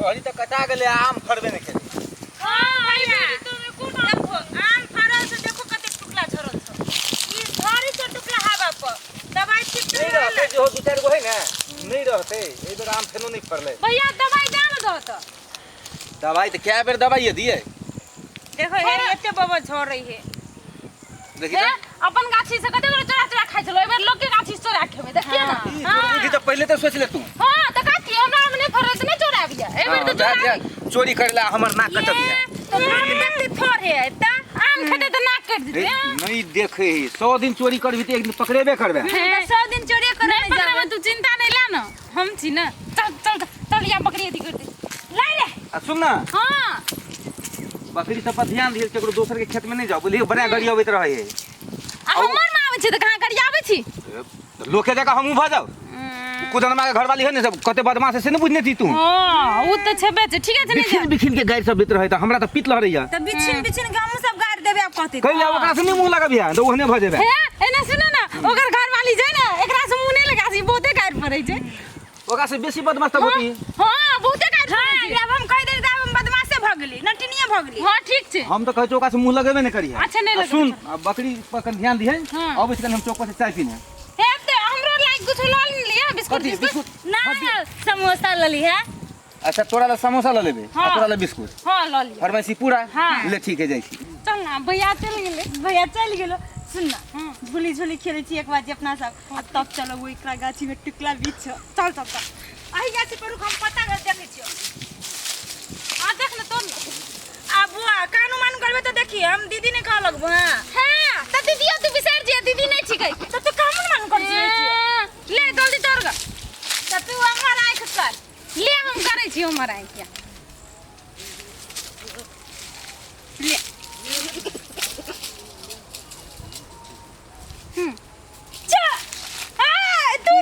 रहरी तऽ कटा गेलै आ आम फड़बे नहि केलै। हाँ भैया, देखो आम फड़ल छै, देखो कते टुकला झरल छै। ई झड़ी छै टुकला हवा पर दवाई छिट नहि रहतै जेहो दू चारि गो है ने, नहि रहतै। एहि बेर आम फेनो नहि फड़लै। भैया दवाई दे न दो तो। दवाई तऽ कए बेर दवाइए दियै। देखो हे एते बबल झड़ रही है। देखी हे तऽ। अपन गाछी से कते बेर चोरा चोरा खाइ छलो, एहि बेर लोग के गाछी से चोरा खेबै, देखिए ना। ई तोर बुद्धि तऽ पहिले तऽ सोच ले तू। हां तऽ काकी हमरा में नहीं फड़ै तऽ नहीं चोराबियै, एहि बेर तऽ जा, चोरा। जा, चोरी करे ला हमर नाक कटबिहे। तो नाक देखते थोड़े है ता आम खेतै तऽ नाक कटि जेतै। नहीं देखे ही 100 दिन चोरी करबी तऽ एक दिन पकड़ेबे करबे। तो 100 दिन चोरी करे नहीं पकड़ेबै, तू चिंता नहीं ला ना, हम छी ना। चल चल चल, या बकरी अथी कर दे। लाई रे। आ सुन ना। हां। बकरी सब पर ध्यान दिए, केकरो दोसर के खेत में नहीं जाओ, बोलिए बड़ा गाड़ी अबैत रहे है। आ हमर ना आबै छै तऽ कहाँ गाड़ी आबै छी? तऽ लोके जकाँ हमहूँ भऽ जाउ। कुदनमा के घरवाली है ने, सब कते बदमाश है से ने बुझने छी तू। हां उ तऽ छेबे छै, ठीके छै। नहीं बिखिन बिखिन के गारि सब दैत रहे तऽ हमरा तऽ पीत लहरैया। त बिछिन बिछिन के हमहूँ सब गारि देबे आब कहती। कहि ओकरा से नहीं मुँह लगबिहा तऽ ओहने भऽ जेबे। हे एना सुन ना, ओकर घरवाली छै ने, एकरा से मुँह नहीं लगा छी, बहुते गारि पड़ै छै। ओकरा से बेसी बदमाश तऽ होती। हां बहुते गारि पड़ै छै। आब हम कहि देली तऽ आब हम बदमाशे भऽ गेली, नटिनिये भऽ गेली। हां ठीक छै। हम तऽ कहै छी ओकरा से मुँह लगेबे नहि करिहे। अच्छा, नहि आ लगेबै। सुन, आ बकरी पर कनि ध्यान दिहे। हाँ। अबै छी कनि हम चौक पर से चाय पीने। हे ते हमरो लाइक कुछ ल लिया, बिस्कुट। कथी? बिस्कुट। बिस्कुट? ना समोसा लली है। अच्छा तोरा ला समोसा ल लेबे आ हाँ। तोरा ला बिस्कुट। हां ल लिया। फरमाइशी पूरा। हाँ। ले ठीक है, जाइ छी। चल ना भैया चल गेलै। भैया चलि गेलो। सुन ना, झूली झूली खेलै छी एक बार जे अपना सब, आ तब चलो वो एकरा गाछी में टिकला बीछ छौ। चल चल चल, एहि गाछी पर रुक, हम पता देखै छियौ। आ देख ना तोर ना। आ बुआ कानू मानू करबे तऽ देखी हम दीदी नहि कहऽ लगबो। हां हां तऽ दीदी तू बिसरि जे दीदी नहीं छिकै। तऽ तू कानू मानू करै छी। ले जल्दी तोड़ ग। तऽ तू हमर आँखि कर। ले हम करै छी हमर आँखि। ले जा आ तू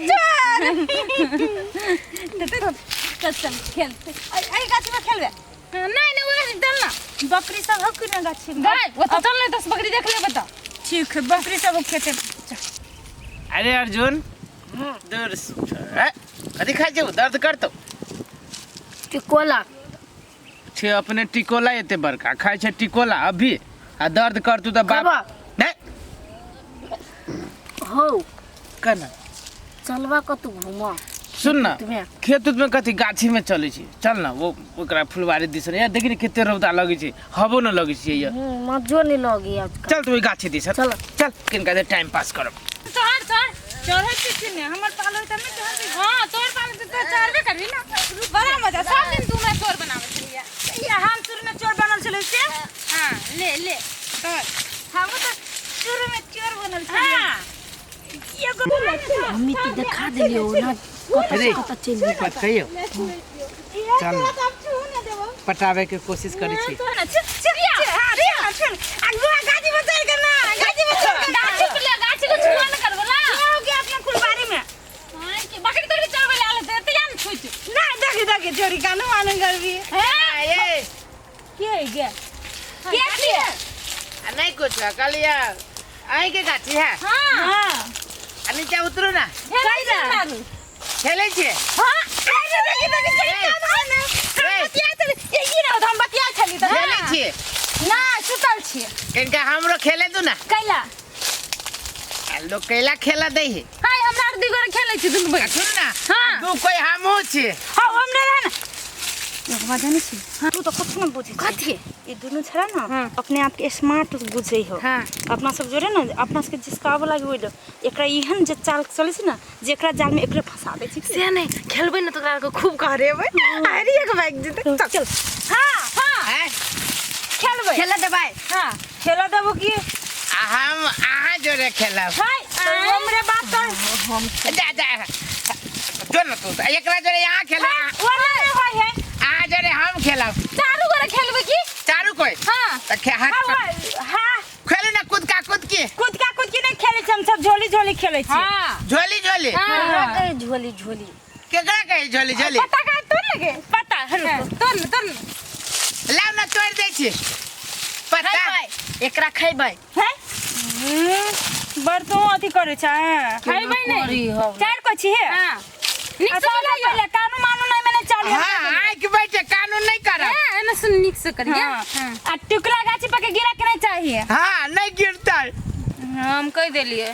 चल चल चल खेलते एहि गाछी में खेलबे। नहीं नहीं वो चल ना। बकरी सब हौ कि ना गाछी में? गए वो तो चल नहीं 10 बकरी देख ले बता। ठीक है, बकरी सब खेते। अरे अर्जुन दूर कथी खाइ छौ? दर्द करतौ। टिकोला छे अपने टिकोला एते बड़का खाइ छै टिकोला अभी आ दर्द करतौ तऽ बाप खाबा। नहीं हौ केना चलबा कतौ घूमऽ? सुन ना, तुम्हें। खेत उत में कथी गाछी में चलै छी, चल ना वो ओकरा फुलवारी दिसन। यार देखी ने कते रौदा लगै छै, हवो न लगै छै यार। मजो नहीं लगी आजकल। चल तू ओहि गाछी दिसन। चल। चल किनका दे टाइम पास करब। चढ़ चढ़। चढ़ै छी कि नहि? हमर पाल होय तऽ नहि चढ़बै। हां तोर पाल तऽ चढ़बे करबी ना, बड़ा मजा। सब दिन तू हमरा चोर बनाबै छलियै। ई हम शुरू में चोर बनल छलै से। हां ले ले तोर। हमहूँ तऽ शुरू में चोर बनल छलियै। हां एगो मम्मी तो देखा देलियो ना कतऽ से रे। कतऽ चलि गेल। कहियो चल ना, पटावे के कोशिश करै छी। गाछी के ले, गाछी के छुआ न करबो ना। हां के बकरी तोरी चढ़बै ले आल ते या न छुइत। ए के छियै? आ नहीं कुछ कहलियै अहीं के गाछी है। हां आ नीचा उतरू ना। खेलै छी। खेलै छियै। खेलै छियै। इनका हमरो खेले दू ना। आ लोग कैला खेला दै है। हाय हमरा आर दुई गोरे खेलै छी दुनू आ बहिन। सुन ना, हाँ। दू कोई हमहूँ छियै। तू तो कुछ न बुझै छी। कथी? ई दुनू छड़ा ना अपने आप के स्मार्ट बुझै हो। हाँ। अपना सब जोड़े ना अपना सबके जिसकाबऽ लागे ओहि लग एकरा एहन जे चाल चलै छै ना जे एकरा जाल में एकरे फंसा दै छै। से नहीं खेलबै ने तऽ ओकरा आरके खूब कहरेबै, हारिए के भागि जेतै। चल चल। हाँ हाँ आँय? खेलबै। खेला देबै। हाँ खेला देबो की? आ हम अहाँ जोड़े खेलब। हाय हमरे बात तो जा जा जो ना तू एकरा जोड़े यहाँ खेलब, वो नहीं होय है। अहाँ जोड़े हम खेलब। चारू गोरे खेलबै की? चारू कोई। हाँ। तऽ हाथ हाँ हाँ खेलू ना कूदका कूद के। कूदका कूद के नहीं खेलै छी हम सब, झोली झोली खेलै छी। हाँ झोली झोली। हाँ केकरा कहै झोली झोली? केकरा कहै झोली झोली? पता का तोड़ लगे? पता हाँ, तोड़ न, तोड़ न। लाउ ना तोड़ दै छी पता। खैबै एकरा खैबै। हैं बड़ तू अथी करै छ। खैबै नहि। चार को छी हे। हाँ नीक से अच्छा मिलाइयो। पहिले कानू मानू नहीं मैंने चालू। हाँ आँखि बंद कहै छै कानून नहीं करब। ए, एना सुन नीक से करिए। आ टुकला गाछी पर के गिरा के नहीं चाहिए। हाँ नहीं गिरता। हम कह देलिए।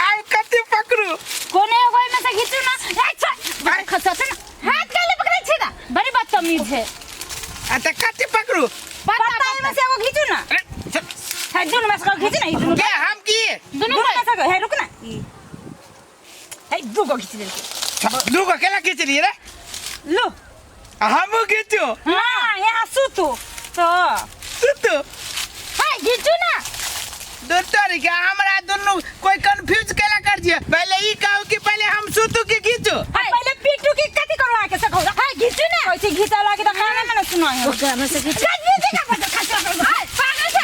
आब कथी पकड़ू? कोने एगो में से घिचू ना। अच्छा खसा ना हाथ काले पकड़ै छै ना, बड़ी बदतमीज है। आ त कथी पकड़ू? पत्ता में से एगो घिचू ना। अरे, चल, है दुनु में से एगो घिचू ना, ई दुनु के हम की दुनु में से है, रुक ना। है दू गो घिच लेलकै। दू गो केला खींच लिए रे? लो आ हमहूँ घीचू। हाँ यहाँ सुतू तो सुतू। है घिचू ना। दोस्तों के हमरा दुनू कोई कंफ्यूज केला कर दिया। पहले ई कहू कि पहले हम सुतू की घीचू? है पहले पीटू की कथी करू आके से कहू। है घिचू ना। कैसे घिचा लागे त खाना में ना सुना है। ओकरा में से घिच। घिचे का पत्ता खसा पागल छ।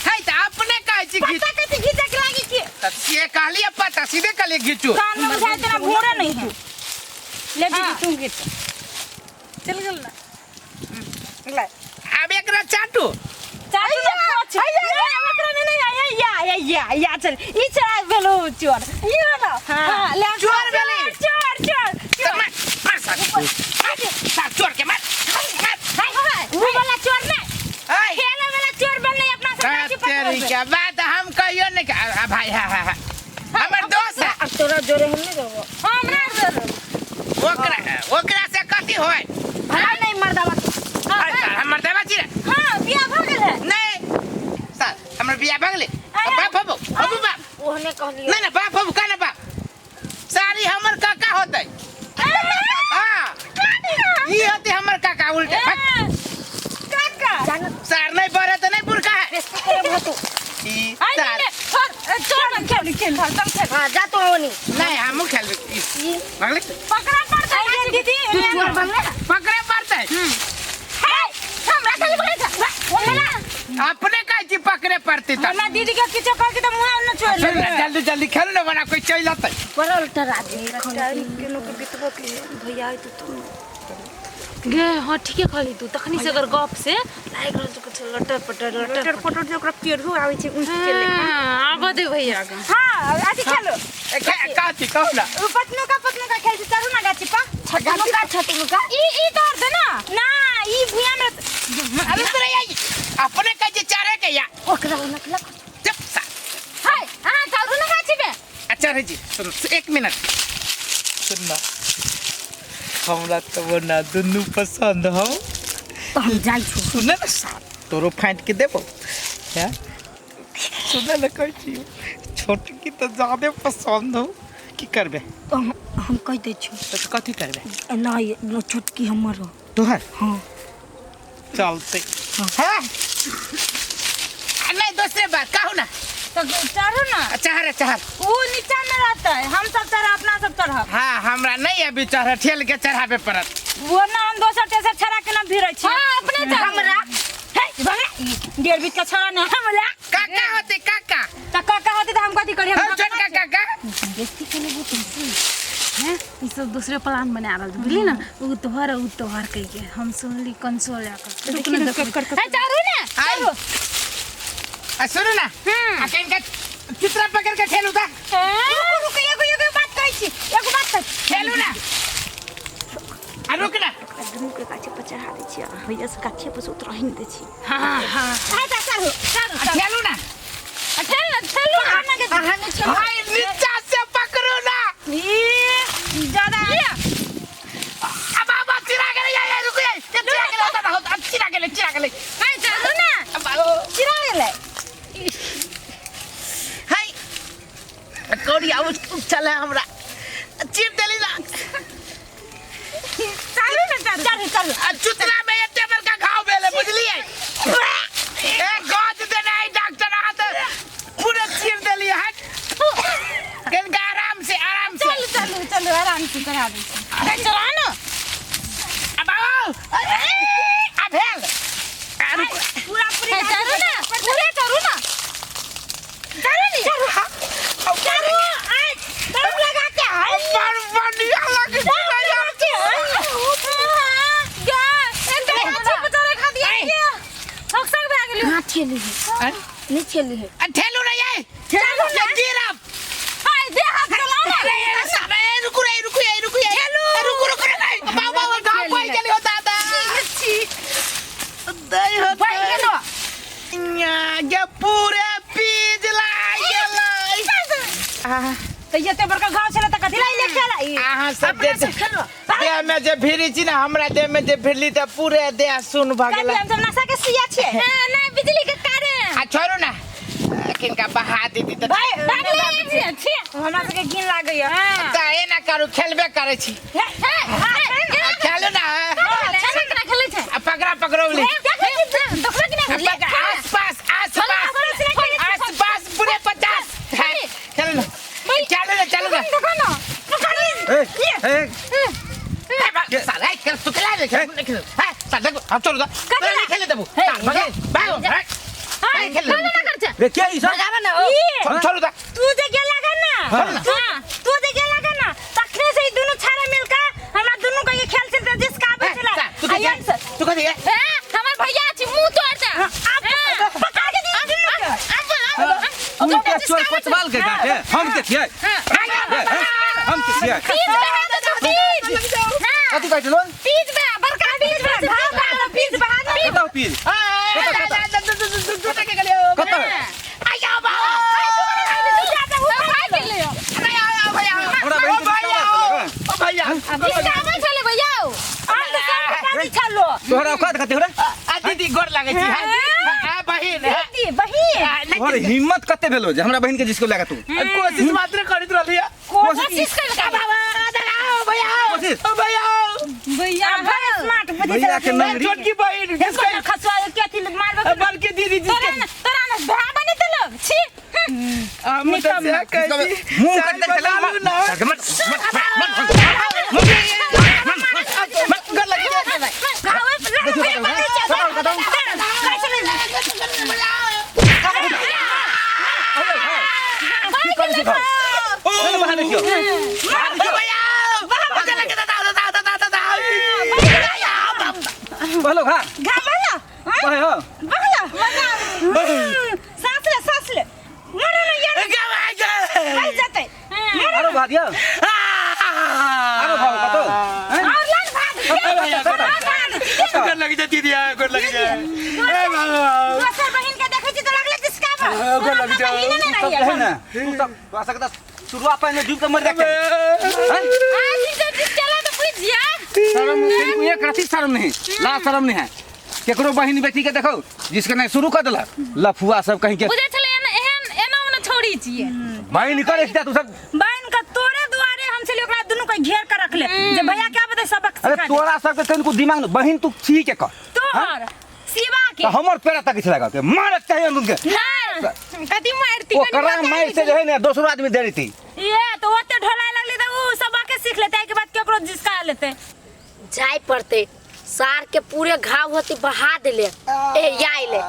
है त अपने कहै छी घीच। पत्ता कथी घिचे के लागी की? त से कहलिए पत्ता सीधे कहलिए घीचू। कान में बुझाय तेना भोरे नहीं है। ले दीदी तू घिच। चल गेल ना। ले आब एकरा चाटू। चाटू ना पोछ। ओकरा में नहीं आया या या या या चल ई चढ़ा भेलो चोर ई ना। हां ले चोर भेलै। चोर चोर त मार मार सार। सार चोर के मार। मार। वो वाला चोर नहीं, ऐ खेले वाला चोर बनले अपना से गाछी तेरी पकड़ के बात हम कहियो नहीं आ भाई। हाँ हाँ हाँ हमर दोस्त है। अब तोरा जोरे हम नहीं रहबो। हमरा ओकरा ओकरा से कथी होय? भला नहीं मर्दावा। अरे सार हमर देवा छी रे। हां बियाह भ गेल है। नहीं सार हमर बियाह भऽ गेलै। बाप होबो होबो बाप। ओहने कहलियो। नहीं नहीं बाप होबो का ना बाप। सारी हमर काका होतै। हाँ ई होतै हमर काका उल्टे। काका सार नहीं पढ़े तो नहीं पुरखा है। ई आई सार ले छोड़ चोर बन खेल खेल चल खेल। हां जा तू ओनी। नहीं हमहू खेलबै। ई भगलै पकड़ा पड़ता है दीदी। तू चोर बनले ना। पकड़े पड़तै। हे हमरा खाली पकड़ै छ। हमरा अपने कहै छी पकड़े पड़तै त। हमरा दीदी के किछो कह के त मुंह न छोड़ सुन ना, जल्दी जल्दी खेलू ना बना कोई चलि अतै। बड़ा उल्टा आदमी खन। केनो के बितबो के भैया आइ तो तुम गे हाँ ठीके कहली तू तखनी से अगर गप से लाइक रहल छौ कुछ लटर पटर लटर लटर पटर जे ओकरा पेड़ो आबै छै ऊँच के लेखा। हाँ आबऽ दे भैया के। हां अथी खेलो। ए, कथी कहू ना। उ पतनुका पतनुका खेल छै चढ़ू ना गाछी पर। छतनुका छतनुका। ई ई तोड़ दे ना ना ई भुइया में। अरे तोरा या अपने कहै छी चढ़े के या। ओकरा ओना के लख। चुप सार। हाय हां चढ़ू ना गाछी पे। अच्छा रे जी सुन एक मिनट सुन ना हमरा तो वो ना दुनू पसंद हो। तो हम जाइ छु। सुन ना सार तोरो फाँट के देबो हैं। सुन ना कहै छी छोटकी तो ज्यादे पसंद हो। की करबे? तो हम कह दै छु। तो कथी करबे? नहीं नो छोटकी हमर हो। तोहर? हां चलते। हाँ नहीं दूसरे बात कहू ना। तो चढ़ू ना। चढ़ चढ़। वो नीचा में रहता है हम सब चढ़ अपना सब चढ़। हाँ हमरा नहीं अभी चढ़ ठेल के चढ़ाबे पड़त। वो ना हम दोसर तेसर छड़ा के ना भिड़ै छी। हां अपने चढ़ हमरा हे भगला डेढ़ बीत का छड़ा ना हमरा। काका होते काका। त काका होते त हम कथी करी? हम छोटका काका बेइज्जती केने वो तुमसे हैं ई सब दूसरे प्लान बना रहल छै बुझली ना। उ तोहर उ तोहर कह के हम सुनली कंसोल आकर रुक ना देखबै। हे चढ़ू ना। आई आ सुनू ना। आ कहीं चित्रा पकड़ के ठेलू ता। रुक रुक एगो एगो बात कहै छी एगो बात कहै छी। ठेलू ना आ रुक ना। दुनू के गाछी पर चढ़ा दै छियै भैया से गाछी पर से उतरही नहि दै छी। हां हां हां जा चढ़ू चढ़ू आ ठेलू ना। आ ठेल ना ठेलू ना। भाई नीचा से पकड़ू ना। ई ज्यादा अब अब चिरा गेलै या रुक या चिरा गेलै होता होता चिरा गेलै चिरा गेलै। हाय चढ़ू ना। अब चिरा गेलै। हाय कौड़ी आउ चले हमरा चीर देली ना। चलू ना चढ़ू चढ़ू चढ़ू। आ चुतरा में एते बड़का घाव भेलै बुझलियै। ए गज देना है डॉक्टर अहाँ त पूरा चीर देली हट। कनिका आराम से आराम से। चलू चलू चलू आराम से चढ़ा दै छी। अरे चढ़ा ना। अब आओ आ भेल आ रुक पूरा पूरी चढ़ू ना पूरे चढ़ू ना। चढ़ू नी चढ़ू चढ़ू आइ दम लगा के आइ बड़ बढ़िया लगे छै यार। गे एक गाछी पर चढ़े खातिर के हक सक भए गेलियो। हां ठेली है नहीं ठेली है। आ ठेलू ना यार चलू ना। गिरब। हाय दे हाथ चला ना। अरे रुकू रे रुकू रे रुकू रे रुकू रुकू रे बाबा बाबा त एते बड़का घाव छला त कथि ला ले खेला ई अहाँ सब अपना जे सब खेलवा देह में जे भिरी छी ना हमरा देह में जे भिरली त पूरे देह सुन भ कथि गेल हम सब नशा के सुइया छियै हां नहीं बिजली के कारण आ छोड़ू ना किनका बहा दीदी त भाई भागले छी हमरा सबके घिन लागैया त एना करू खेलबे करै छी आ खेलू ना खेलै खेलै छै आ पकड़ा पकड़ौली देखलो कि नहीं आस पास आस पास आस पास पूरे 50 खेलू ना चलू ना चलू ना देखो ना ए ए ए, साला खेल तू खेला रे खेल खेल हां साला देखो हम छोड़ दो नहीं खेले देबू भागो भागो नहीं खेले ना कर छै रे के ई सब भगावा ना ओ छोड़ दो तू जे गेला गा ना तू तू जे गेला गा ना तखने से ई दुनु छाड़ा मिलका हमरा दुनु के ये खेल से जिसका आबै छला तू आ कथी तू कथी ए हमर भैया छी मुंह तोड़ दे आप पकड़ के दी दुनु के तू के चोर कोतवाल के गाटे हम के छियै हम के छियै पीज बहा दे तो पीज हां कथी कहै छलो पीज बा बड़का पीज बा घाव बहा पीस बहा दे कतौ पील कतौ हमरा बहिन के भैया जिसकाबै छले भैया हम तऽ सब बता छलो तोहरा औकात कते हो रे दीदी गोर लागै छी हां बहिन दीदी बहिन तोहर हिम्मत कते भेलो जे हमरा बहिन के जिसको लगा तू कोशिश मात्र करैत रहलियै कोशिश कर भैया कोशिश भैया भैया स्मार्ट बुद्धि भैया के नंगरी छोटकी बहिन जिसको खसवा के अथी मारबो बड़की दीदी तोरा जिसके ना तोरा ना भा बने तो लोग छी हम तो से कहै छी मुंह कट दे चला ना मत मत मत गोर लागै घाव कतौ कतौ की करै छी घाव चल बाहर देखियो पहलो खा घाव बहला कहे हो बहला सांस ले सांस ले मरो ना यार भाई जाते आरो भाग दियो आरो भाग कतौ हैं और लग भाग गोर लग जा दीदी गोर लग जा ए भगवान दोसर बहिन के देखै छी तऽ लगलै जिसकाबा गोर लग जा बहिने नहि तू सब रहियै है ना तू सब तोरा सबके तऽ शुरुआ पहिने डूब के मर जाके हैं आज जो चला तो बुझ जा शर्म नहीं एक रति शर्म नहीं ला शर्म नहीं है केकरो बहिन बेटी के देखो जिसके नहीं शुरू कर देला लफुआ सब कहीं के बुझै छले एना एहन एना ओना छोड़ी छियै बहिन करे तू सब बहिन के तोरे दुआरे हम छलियै ओकरा दुनू के घेर के रखले जे भैया क्या बता सबक अरे सिखा दे तोरा सबके तनिको दिमाग न बहिन तू छी के कर तोहर शिवा के तो हमर पेड़ा तक लगा के मारक चाहिए उनके नहीं कथी मारती ओकरा मार से जे है ना दोसरो आदमी दे देती ये तो ओते ढोलाय लगली तऽ उ सबके सीख लेते के बाद केकरो जिसका लेते जाय पड़ते सार के पूरे घाव होती बहा देले ए आइले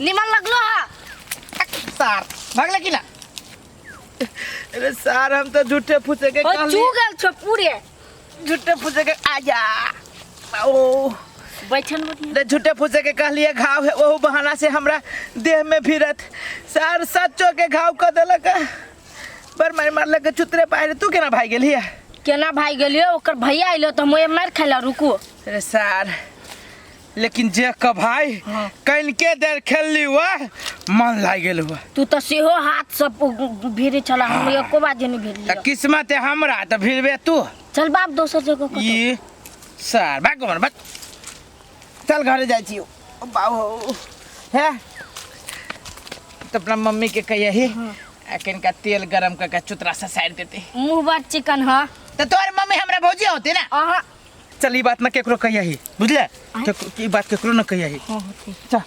निमन लगलो हा सार भागले की ना अरे सार हम तो झूठे फूसे के ओ चू गेल छो पूरे झूठे फूसे के आजा ओ बैठन बढ़िया रे झूठे फूसे के कहलिए घाव है ओहू बहाना से हमरा देह में फिरत सार सच्चो के घाव क देलक पर मार मारलक चुतरे पारे तू केना भाग गेलिए केना भाई गेलियो ओकर भैया अइलो त मोए मार खेला रुको अरे सार लेकिन जे क भाई कनिके देर खेलली हुआ मन लाग गेल हुआ तू त सेहो हाथ सब भिरे छला हम एको बाजे नहीं त भिरलियो किस्मत है हमरा त भिड़बे तू चल बाप दोसर जगह कतौ। ई सार भाग मन भाग चल घरे जाइ छी बाबू हे तो अपना मम्मी के कहिए आ कनिका तेल गरम करके चुतरा से साइड देते मुंह बात चिकन हा तो तोहर मम्मी हमरा भौजी होते ना अहाँ चल ई बात ना केकरो कहिए बुझले ई बात केकरो ना कहिए हाँ होते चल